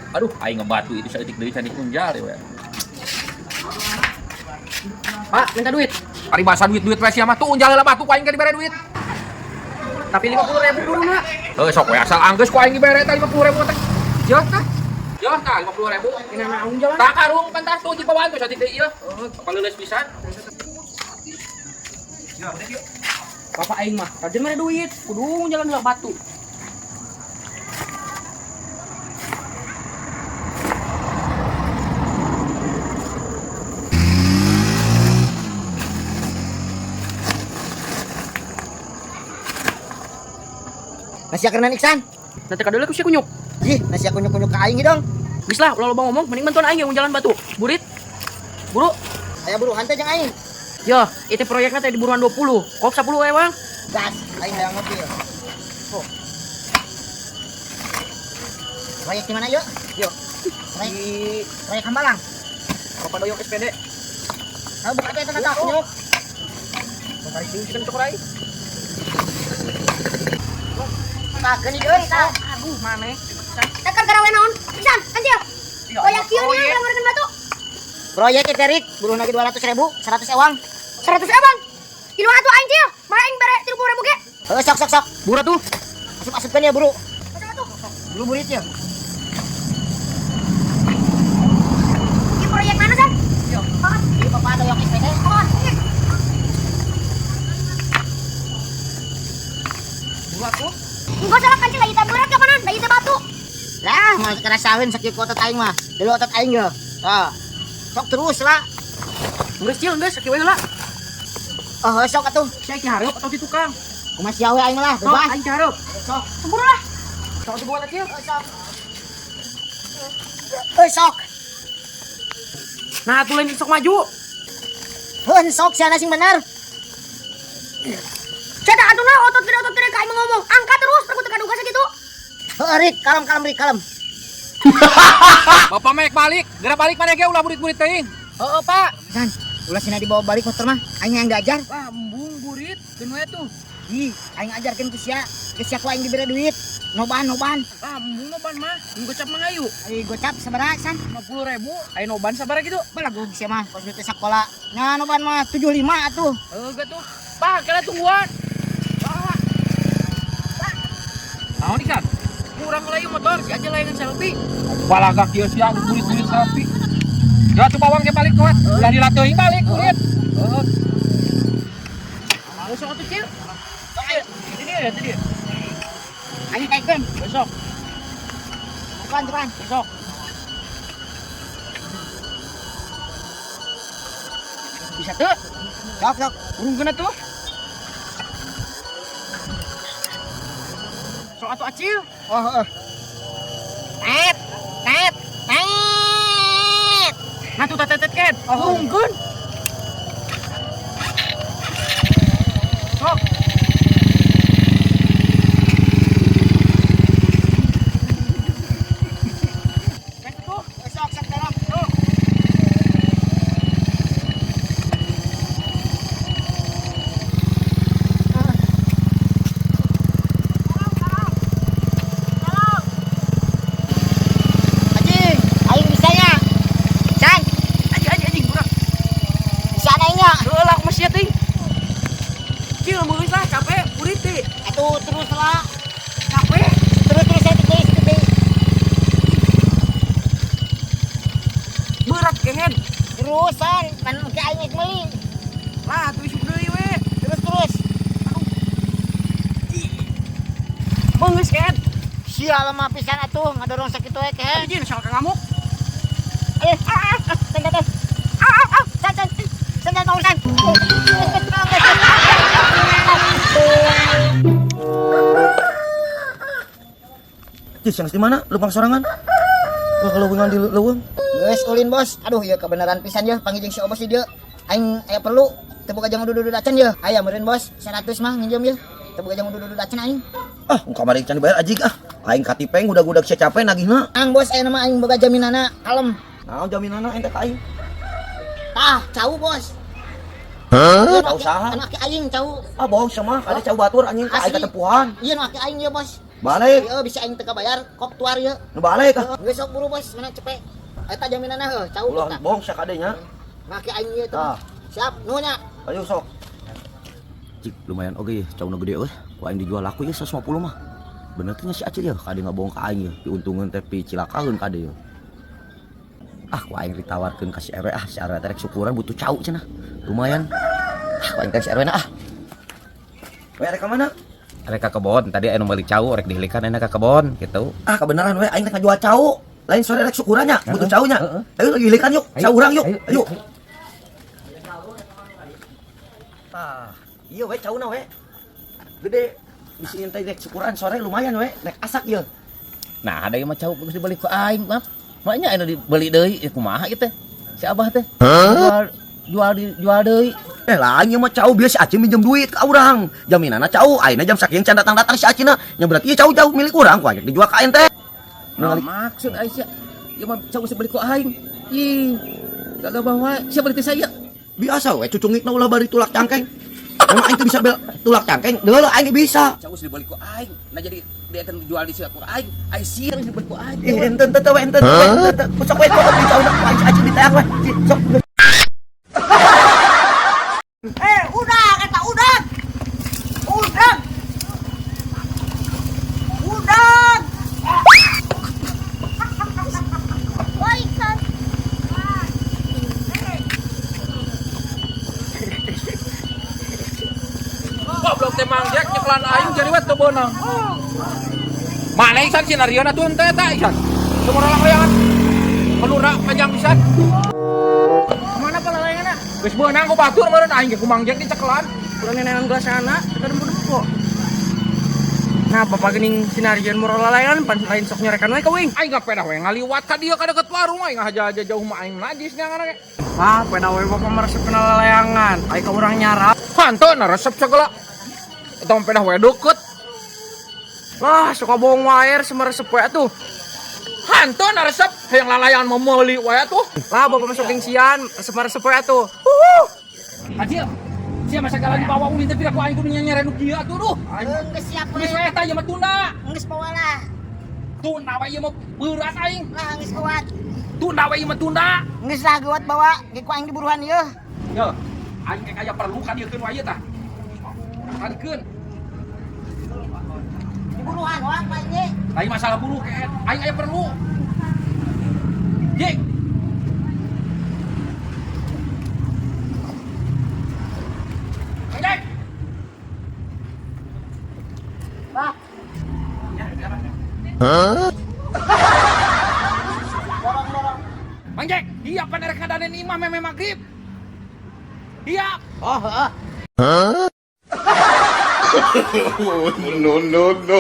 Aduh, aing ngebatu itu saeutik deui can diunjal we. Pak, minta duit. Ari basa duit-duit we sia mah tuh unjal heula batu ku aing ge dibere duit. Tapi 50.000 dulu, Nak. Heuh sok we asal anggeus ku aing dibere tah 50.000 teh. Jeuh tah. Jeuh tah 50.000. Ini naon jalan? Tah karung pan tah tuh dibawaan tuh saeutik deui ieu. Apa leuleus pisan. Bapak aing mah, rajin mere duit. Kudu jalan heula batu. Nasi kerenan Iksan. Nanti kadeuleuk ku sia kunyuk. Ih, nasi kunyuk-kunyuk ke aing dong. Geus lah, ulah loba ngomong, mending bantuan aing yang jalan batu. Burit. Buru. Aya buruhan teh jeung aing. Yo, itu proyeknya teh di buruan 20. Kop 10 we, Bang. Gas, aing hayang mobil. Oh. Proyek di mana yuk? Yuk. Proyek Di proyek Hambalang. Bapak Doyok SPD. Nah, buka teh teh kunyuk. Tarik sih kan cok rai. Tah geuning euy tah. Aduh, maneh. Tekan karawe naon? Pisan, anjir. Proyek kieu nya yang ngareun batu. Proyek teh Rik, buruh lagi 200.000, 100 ewang. 100 abang. Kilu atuh aing cil. Mah aing bare 30.000 ge. Heuh, sok sok sok. Buru tuh. Asup-asupkeun ya, buru. Masuk atuh. Buru burit ya. Ieu proyek mana, San? Yo. Ieu Bapak Doyok SPD. Oh, iya. Buru atuh. Enggak salah kancil lagi teh berat kapanan, lagi teh batu. Lah, mau kerasaeun sakieu ku otot aing mah. Dulu otot aing ge. Tah. Sok terus lah. Geus cil, geus sakieu we heula. Oh, sok atuh. Sia ki hareup atau di tukang? Kumaha sia we aing mah lah, Sok, bebas. aing ki hareup. Sok. Buru lah. Sok atuh buat cil. Sok. Heuh, sok. Nah, atuh lain sok maju. Heuh, sok sia sing bener. Cetak atuh na otot gede ka aing ngomong. Angkat terus perku teu kaduga sakitu. Heuh, Rik, kalem kalem Rik, kalem. Bapak mek balik, geura balik maneh ge ulah burit-burit teuing. Heeh, Pak. San, ulah sina dibawa balik motor mah. Aing yang diajar. Wah, embung burit, keun we tuh. Ih, aing ajarkeun ku sia. Ke sia ku aing dibere duit. Noban, noban. Ah, embung noban mah. Mun gocap mah hayu. Ai gocap sabaraha, San? 50.000, aya noban sabaraha gitu. Balagu sia mah kos duit sakola. Nah, noban mah 75 atuh. Heuh, tuh. Pak, kala tungguan. Pak, Naon Iksan? kurang lah ieu motor, si aja layangan selfie. Balaga kieu sia burit-burit selfie. Ya tuh bawang ge balik kuat. Ulah dilateuing balik burit. Heeh. Mau sok atuh, Cil. Ini dia, itu dia. Aing kaikeun. Besok, Cepan, cepan. besok. Bisa tuh, Sok, sok. burung kena tuh. Sok atuh acil. Oh, heeh. Tet, tet, tet. Nah tuh tetet ket. Oh. Burungkeun. Sok. Ket tuh. Sok, sok dorong. Sok. Anjing, aing bisa nya. San, Anjing anjing anjing kurang. bisa aing nya. Heula aku masih ting. Cil meus lah capek burit teh. Atuh terus lah. Capek. Terus terus saya titik titik. Berat kehen. Terusan, kan ke aing rek meuli. Lah atuh isuk deui we. Terus terus. Beungeus kehen. Sia lemah pisan atuh ngadorong sakitu we kehe. Anjing salah ngamuk. Eh, ah ah, ah, ten ten. Ah ah ah, san san. San san tolong san. Cis, yang di mana? Lubang sorangan. Wah, kalau di leuweung. Geus ulin bos. Aduh ieu kebenaran pisan ye panggil jeung si Obos di dieu. Aing aya perlu teu boga jang dudu-dudu acan ye. Aya meureun bos 100 mah nginjem ye. Teu boga jang dudu-dudu acan aing. Ah, kamari can dibayar ajig ah. Aing katipeng udah-gudag sia capek nagihna. Ang bos aya nama aing boga jaminanna kalem. Naon jaminanna ente ka aing? Tah, cau bos. Hah? Ieu Cau saha? Anu aki aing cau. Ah, bohong sama, ada cau batur anjing ka aing Asli. katempuhan. Ieu nu aki aing ye bos. Balik. Ieu bisa aing teu kabayar kok tuar ieu. Nu balik ah. Geus sok buru bos, mana cepet. Eta jaminanna heuh, cau Ulah tah. bohong sia kadenya. Make aing ieu Tah. tuh. Siap, nuhun nya. Ayo sok. Cik, lumayan oge ya, cauna gede euy. Ku aing dijual laku ya 150 mah. Bener teh nya si Acil ya, kade ngabohong ka aing ya. Diuntungeun teh pi cilakaeun kade ya. Ah, ku aing ditawarkeun ka si RW ah, si RW teh rek syukuran butuh cau cenah. Lumayan. Ah, ku aing ka si RW na ah. We rek ka mana? Rek ka kebon, tadi anu meuli cau rek dihilikan enak ka kebon gitu. Ah, kebenaran we aing rek ngajual cau. Lain sore rek syukurannya, butuh caunya. Ayo lagi hilikan yuk, cau urang yuk. Ayo. Tah, iya we cauna we. Gede. Bisi teh rek syukuran sore lumayan we, rek asak ieu. Nah, ada yang mah cau geus dibeli ku aing, maaf. Maknya anu dibeli deui, kumaha ieu teh? Si Abah teh. Jual jual di jual deui. Eh lah ieu mah cau biasa si Acil minjem duit ka urang. Jaminanna cau, ayeuna jam sakieu can datang-datang si Acilna. Nya berarti ieu cau jauh milik urang, ku aing dijual ka aing teh. Nah, maksud aing sia. Ieu mah cau geus dibeli ku aing. Ih, gak bawa siapa beli teh saya? Biasa we cucungikna ulah bari tulak cangkeng. Emang aing teu bisa bel tulak cangkeng, deuleu aing ge bisa. Cau geus dibeli ku aing. Nah jadi dia akan jual di sia ku aing. Aing sia geus dibeli ku aing. Ih, ente ente we ente we ente. Sok we kok di cauna ku aing si Acil diteang we. Sok. Eh, udang eta udang. Udang. Udang. Wah, ikan. Goblok teh Mang Jack nyeklan aing jadi we teu beunang. Mana isan sinario na tuh teh eta isan. Semua orang layangan. Pelura panjang pisan. Kemana palayanganna? Geus beunang ku batur meureun aing ge ku Mang Jack dicekelan. Kurang nenenan gelasana, kita dempo-dempo. Nah, bapak gening sinarian murah lalayangan pan lain sok nyorekan we ka wing. Aing pedah we ngaliwat ka dieu ka deket warung aing ngahaja-haja jauh mah aing najis nya ge. Ah, pedah we bapak meresep kena lalayangan. Aing ka urang nyarap. Hanteu na resep segala. Eta mah pedah we deket. Lah, suka bohong wae semeresep we atuh. Hanteu na resep hayang lalayangan mau meuli wae atuh. Lah, bapak masuk gengsian, resep-resep we atuh. Acil, sia masa segala dibawa ulin teh pira ku aing kudu nyanyere nu kieu atuh duh. Geus siap we. Geus we eta ieu mah tunda. Geus bawa lah. Tunda we ieu mah beurat aing. Lah geus kuat. Tunda we ieu mah tunda. Geus lah geuwat bawa, ge ku aing diburuan ieu. Yo, aing ge kaya perlu ka dieukeun wae tah. Kadikeun. Diburuan wah Pak ini. Lain masalah buruh ke aing aya perlu. Jik. Mang Jack. Bah. Dorong-dorong. Mang Jack, iya pan erek ngadanen imah meme magrib. Iya. Oh, heeh. No, no, no.